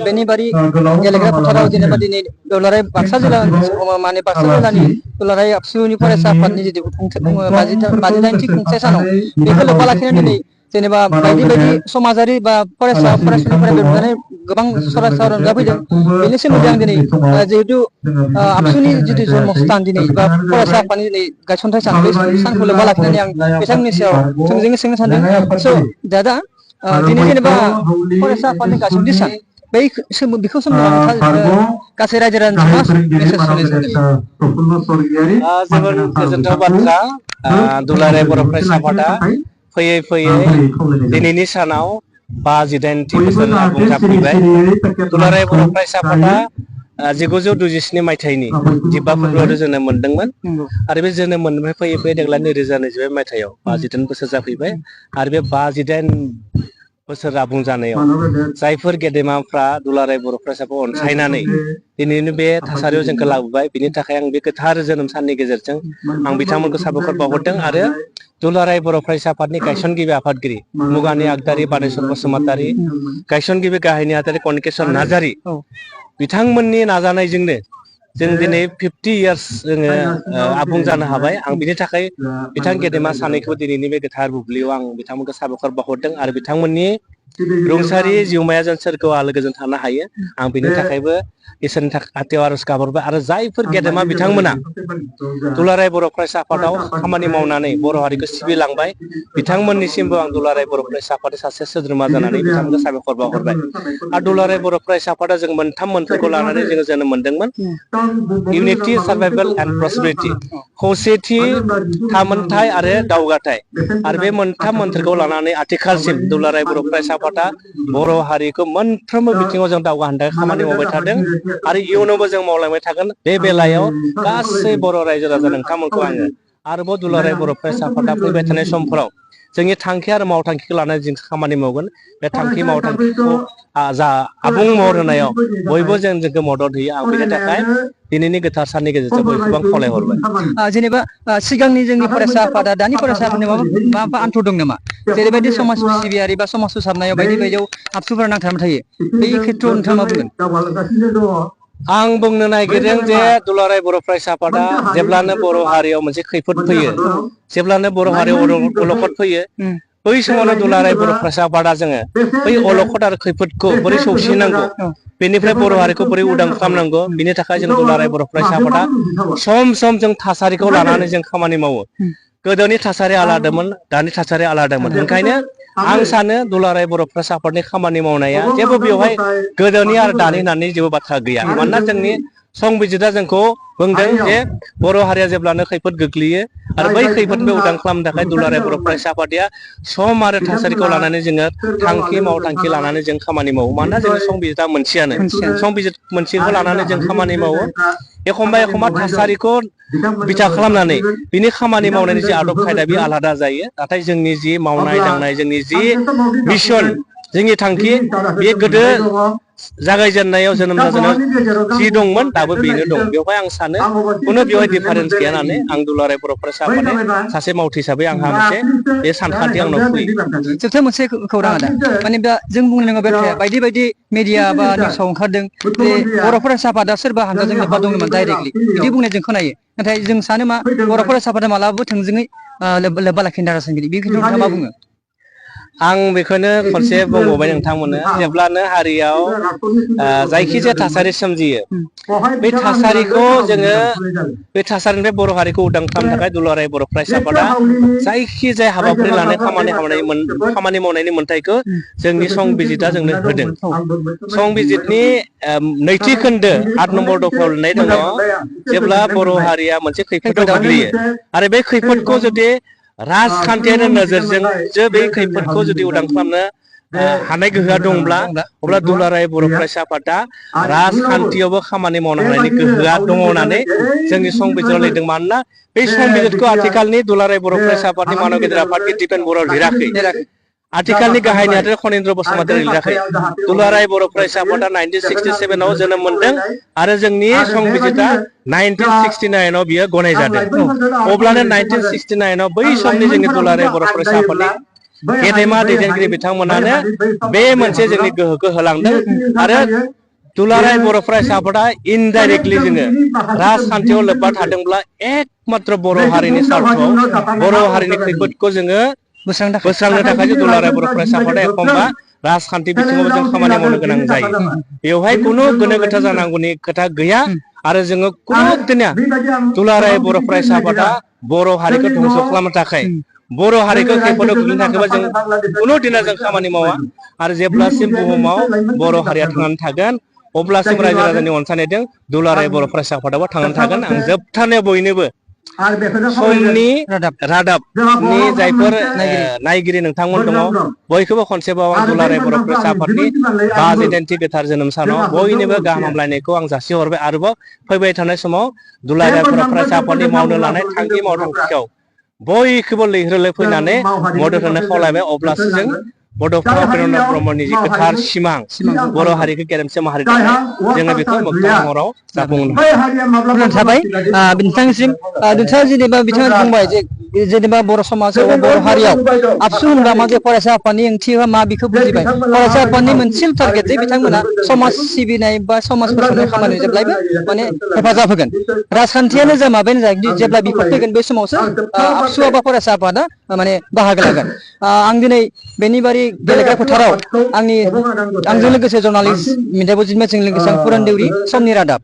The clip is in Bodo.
बेनि बारि गेलेग्रा फोथाराव जेनेबा दिनै दुलाराय बाक्सा जिल्ला माने बाक्सा जिल्लानि दुलाराय आबसुनि फरायसा आफादनि जितु 89थि खुंथाय सानाव बेखौ लोब्बा लाखिनानै दिनै जेनेबा बायदि बायदि समाजारि बा फरायसुलिफोरा बेरखांनाय गोबां सरासनस्रा रंजाफैदों बेनि सोमोन्दै आं दिनै जिहेतु आबसुनि जितु जन्मस्थान दिनै बा फरायसा आफादनि दिनै गायसनथाय सान बे सानखौ लोब्बा लाखिनानै आं बिथांमोननि सायाव थोंजोङै सोंनो सानदों स' दादा दिनै जेनेबा फरायसा आफादनि गायसनथि सान बेखौ सोमोन्दै गासै रायजो राजानो मेसेज होनो जोबोर गोजोनथाव बाथ्रा दुलाराय बर' फरायसा आफादा फैयै फैयै दिनैनि सानाव 58थि बोसोर आबुं जाफैबाय। दुलाराय बर' फरायसा आफादा 1927 मायथाइनि 15 फेब्रुवारियाव जोनोम मोनदोंमोन आरो बे जोनोम मोननायनिफ्राय फैयै फैयै देग्लाय 2025 मायथाइयाव 58 बोसोर जाफैबाय आरो बे 58 बोसोर आबुं जानायाव जायफोर गेदेमाफ्रा दुलाराय बर' फरायसाखौ अनसायनानै दिनैनो बे थासारियाव जोंखौ लाबोबाय बिनि थाखाय आं बे गोथार जोनोम साननि गेजेरजों आं बिथांमोनखौ साबायखर बावहरदों आरो दुलाराय बर' फरायसा आफादनि गायसनगिरि आफादगिरि मुगानि आगदारि बानेश्वर बसुमतारी गायसनगिरि गाहाय नेहाथारि कनिकेश्वर नार्जारी बिथांमोननि नाजानायजोंनो जों दिनै 50 इयार्स जोङो आबुं जानो हाबाय। आं बिनि थाखाय बिथां गेदेमा सानैखौ दिनैनि बे गोथार बुब्लियाव आं बिथांमोनखौ साबायखर बावहरदों आरो बिथांमोननि रुंसारि जिउमाया जों सोरगोआव आलो गोजोन थानो हायो आं बिनि थाखायबो इसोरनि खाथियाव आरज गाबहरबाय आरो जायफोर गेदेमा बिथांमोना दुलाराय बर' फरायसा आफादाव खामानि मावनानै बर' हारिखौ सिबिलांबाय बिथांमोननिसिमबो आं दुलाराय बर' फरायसा आफादनि सासे सोद्रोमा जानानै बिथांमोनखौ साबायखर बावहरबाय। आरो दुलाराय बर' फरायसा आफादा जों मोनथाम मोन्थोरखौ लानानै जोङो जोनोम मोनदोंमोन। इउनिटि सार्भाइभेल एन्ड प्रस्पेरिटि खौसेथि थामोनथाय आरो दावगाथाय आरो बे मोनथाम मोन्थोरखौ लानानै आथिखालसिम दुलाराय बर' फरायसा आफादा बर' हारिखौ मोनफ्रोमबो बिथिङाव जों दावगाहोनो थाखाय खामानि मावबाय थादों आरो इयुनावबो जों मावलांबाय थागोन। बे बेलायाव गासै बर' रायजो राजा नोंथांमोनखौ आङो आरोबाव दुलाराय बर' फरायसा आफादा फैबाय थानाय समफोराव जोंनि थांखि आरो मावथांखिखौ लानानै जों खामानि मावगोन। बे थांखि मावथांखिखौ जा आबुं महर होनायाव बयबो जोंखौ मदद होयो आं बेनि थाखाय दिनैनि गोथार साननि गेजेरजों बयखौबो आं खावलायहरबाय। जेनेबा सिगांनि जोंनि फरायसा आफादा दानि फरायसा आफादनि माबा आन्थु दं नामा? जेरैबायदि समाज सिबियारि बा समाज फोसाबनायाव बायदि बायदियाव आबसुफोरा नांथाबनानै थायो बे खेथ्रआव नोंथाङा मा बुंगोन? आं बुंनो नागिरदों जे दुलाराय बर' फरायसा आफादा जेब्लानो बर' हारियाव मोनसे खैफोद फैयो जेब्लानो बर' हारियाव अलखद फैयो बै समावनो दुलाराय बर' फरायसा आफादा जोङो बै अलखद आरो खैफोदखौ बोरै सौसिनांगौ बेनिफ्राय बर' हारिखौ बोरै उदां खालामनांगौ बिनि थाखाय जों दुलाराय बर' फरायसा आफादा सम सम जों थासारिखौ लानानै जों खामानि मावो। गोदोनि थासारि आलादामोन दानि थासारि आलादामोन ओंखायनो आं सानो दुलाराय बर' फरायसा आफादनि खामानि मावनाया जेबो बेवहाय गोदोनि आरो दानि होननानै जेबो बाथ्रा गैया। मानोना जोंनि संबिजिता जोंखौ बुंदों जे बर' हारिया जेब्लानो खैफोद गोग्लैयो आरो बै खैफोदनिफ्राय उदां खालामनो थाखाय दुलाराय बर' फरायसा आफादा सम आरो थासारिखौ लानानै जोङो थांखि मावथांखि लानानै जों खामानि मावो। मानोना जोंनि संबिजिता मोनसेयानो संबिजित मोनसेखौ लानानै जों खामानि मावो। एखमबा एखमबा थासारिखौ बिथा खालामनानै बिनि खामानि मावनायनि जि आदब खायदा बे आलादा जायो। नाथाय जोंनि जि मावनाय दांनाय जोंनि जि मिसन जोंनि थांखि बे गोदो जागायजेननायाव जोनोम जाजेननायाव जि दंमोन दाबो बेनो दं। बेवहाय आं सानो खुनु बेवहाय डिफारेन्स गैया होननानै आं दुलाराय बर' फरायसा आफादनि सासे मावथि हिसाबै आंहा मोनसे बे सानखान्थि आंनाव फैयो। जोबथा मोनसे खौरां आदा माने दा जों बुंनो नाङा बाथ्राया बायदि बायदि मिडिया बा निउसाव ओंखारदों जे बर' फरायसा आफादा सोरबा हानजाजों लोब्बा दंमोन डाइरेक्टलि बिदि बुंनाय जों खोनायो। नाथाय जों सानो मा बर' फरायसा आफादा मालाबाबो थोंजोङै लोब्बा लाखिनो दारासोंगिरि बे खेथ्रआव नोंथाङा मा बुङो? आं बेखौनो खनसे बुंबावबाय नोंथांमोननो जेब्लानो हारियाव जायखिजाया थासारि सोमजियो बे थासारिखौ जोङो बे थासारिनिफ्राय बर' हारिखौ उदां खालामनो थाखाय दुलाराय बर' फरायसा आफादा जायखिजाया हाबाफारि लानाय खामानि मावनायनि मोन्थायखौ जोंनि संबिजिता जोंनो होदों। संबिजितनि नैथि खोन्दो 8 नम्बर दफायाव लिरनाय दङ जेब्ला बर' हारिया मोनसे खैफोदाव गोग्लैयो आरो बे खैफोदखौ जुदि राजखान्थियारि नोजोरजों बे खैफोदखौ जुदि उदां खालामनो हानाय गोहोआ दंब्ला अब्ला दुलाराय बर' फरायसा आफादा राजखान्थियावबो खामानि मावनो हानायनि गोहोआ दङ होननानै जोंनि संबिजिराव लिरदों। मानोना बे संबिजितखौ आथिखालनि दुलाराय बर' फरायसा आफादनि मानव गेदेर आफादगिरि दिपेन बर'आ लिराखै। आथिखालनि गाहाय नेहाथारि खनीन्द्र बसुमतारी लिराखै। दुलाराय बर' फरायसा आफादा 1967 आव जोनोम मोनदों आरो जोंनि संबिजिता 1969 आव बियो गनाय जादों। अब्लानो 1969 आव बै समनि जोंनि दुलाराय बर' फरायसा आफादनि गेदेमा दैदेनगिरि बिथांमोनानो बे मोनसे जोंनि गोहोखौ होलांदों आरो दुलाराय बर' फरायसा आफादा इनडाइरेक्टलि जोङो राजखान्थियाव लोब्बा थादोंब्ला एकमात्र बर' हारिनि सार्थआव बर' हारिनि खैफोदखौ जोङो बोस्रांनो थाखाय दुलाराय बर' फरायसा आफादा एखनबा राजखान्थि बिथिङाव जों खामानि मावनो गोनां जायो बेवहाय खुनु गोनो गोथो जानांगौनि खोथा गैया आरो जोङो खुनु दिना दुलाराय बर' फरायसा आफादा बर' हारिखौ धंस खालामनो थाखाय बर' हारिखौ खैफोदाव गोग्लैनो थाखायबा जों खुनु दिना जों खामानि मावा आरो जेब्लासिम बुहुमाव बर' हारिया थांनानै थागोन अब्लासिम रायजो राजानि अनसायनायजों दुलाराय बर' फरायसा आफादाबो थांनानै थागोन आं जोबथारनायाव बयनोबो समनि रादाबनि जायफोर नायगिरि नोंथांमोन दङ बयखौबो खनसेबाव आं दुलाराय बर' फरायसा आफादनि 5 जिदाइनथि गोथार जोनोम सानाव बयनोबो गाहाम हामलायनायखौ आं जासिहरबाय आरोबाव फैबाय थानाय समाव दुलाराय बर' फरायसा आफादनि मावनो लानाय थांखि मावथांखियाव बयखौबो लैहोर फैनानै मदद होनो खावलायबाय अब्लासो जों बड'फा उपेन्द्र नाथ ब्रह्मनि जि गोथार सिमां बर' हारिखौ गेरेमसे माहारि दानाय जोङो बेखौ मोगथां महराव जाफुंहोनो थाबाय बिथांसिम नोंथाङा जेनेबा बिथाङा बुंबाय जे जेनेबा बर' समाजाव बर' हारियाव आबसु होनबा मा जे फरायसा आफादनि ओंथिया मा बेखौ बुजिबाय फरायसा आफादनि मोनसे टारगेट जे बिथांमोना समाज सिबिनाय बा समाज फोसाबनाय खामानि जेब्लायबो माने हेफाजाब होगोन राजखान्थियानो जा माबायानो जा जेब्ला बिफद फैगोन बे समावसो आबसुआ बा फरायसा आफादा माने बाहागो लागोन आं दिनै बेनि बारै गेलेग्रा फोथाराव आंजों लोगोसे जर्नालिस्ट मिन्दाबुजित मेसिजों लोगोसे आं पुरान देउरि समनि रादाब